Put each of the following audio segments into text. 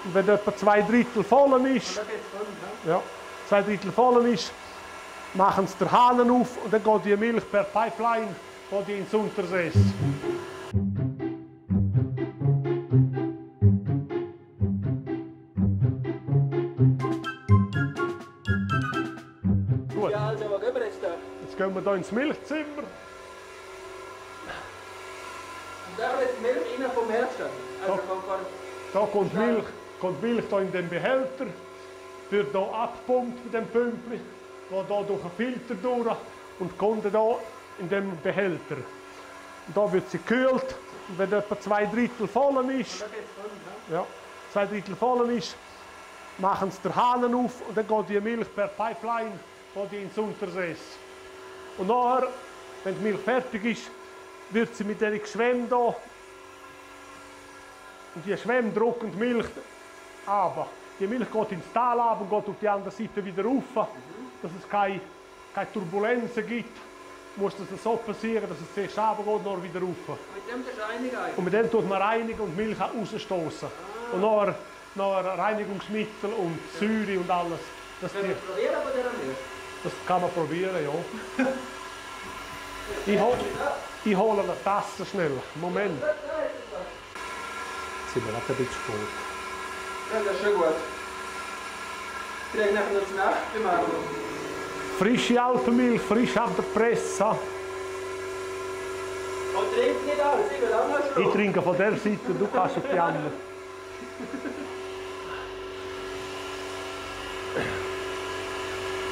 Und wenn etwa 2/3 voll ist, ja, 2/3 voll ist, machen sie den Hahn auf und dann geht die Milch per Pipeline ins Untersees. Gut. Ja, also, wo gehen wir jetzt da? Jetzt gehen wir hier ins Milchzimmer. Und da wird die Milch rein vom Hersteller. Also Da kommt Milch hier in den Behälter, wird hier abgepumpt mit dem Pümpli, geht hier durch einen Filter durch und kommt hier in den Behälter. Und da wird sie gekühlt und wenn etwa 2/3 voll ist, ja, 2/3 voll ist, machen sie den Hahn auf und dann geht die Milch per Pipeline ins Untersees. Und nachher, wenn die Milch fertig ist, wird sie mit diesen Schwämmen hier und die Schwämme drücken die Milch runter. Die Milch geht ins Tal ab und geht auf die andere Seite wieder rauf, dass es keine Turbulenzen gibt. Muss das so passieren, dass es zuerst runter geht und dann wieder rauf. mit dem reinigen. Und mit dem tut man reinigen und die Milch rausstoßen. Und nachher Reinigungsmittel und Säure und alles. Das kann man probieren, ja. Ich hole eine Tasse schnell. Moment. Jetzt sind wir gerade ein bisschen spät. Ja, das ist schon gut. Vielleicht nachher noch das Nacht machen. Frische Alpenmilch, frisch ab der Presse. Und trinkt nicht alles, ich will auch noch Ich Schluck. trinke von der Seite, du kannst auf die andere.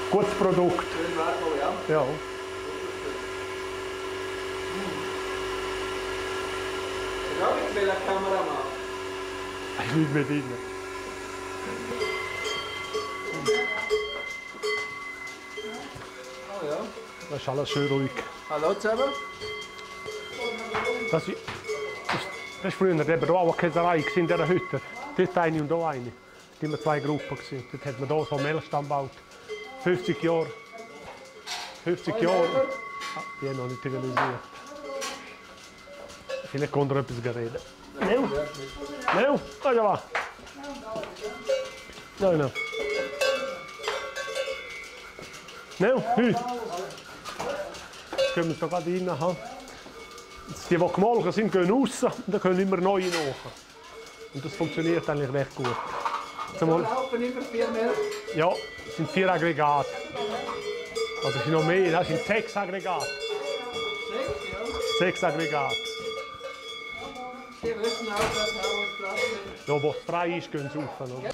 Gutes Produkt. Schön warm, ja. Ja. Ja, ich will eine Kamera machen. Ich bin mit Ihnen. Oh ja. Das ist alles schön ruhig. Hallo zusammen. Das war früher eben auch eine Käserei in dieser Hütte. Dort eine und hier eine. Da waren wir 2 Gruppen. Dort hat man hier so einen Mehlstamm gebaut. 50 Jahre. 50 Jahre. Ah, die haben noch nicht realisiert. Vielleicht kommt er etwas reden. Neu? Neu? Ah ja, was? Nein, nein. Neu? Heute? Jetzt können wir es da gerade rein haben. Die gemolken sind, gehen raus und dann können immer neue nach. Und das funktioniert eigentlich recht gut. Wir laufen immer 4 Milch. Ja, es sind 4 Aggregate. Also es sind noch mehr, das sind 6 Aggregate. 6 Aggregate. Die wissen auch, dass es Platz ist. Ja, wo es frei ist, gehen sie rauf. Oder? Ja,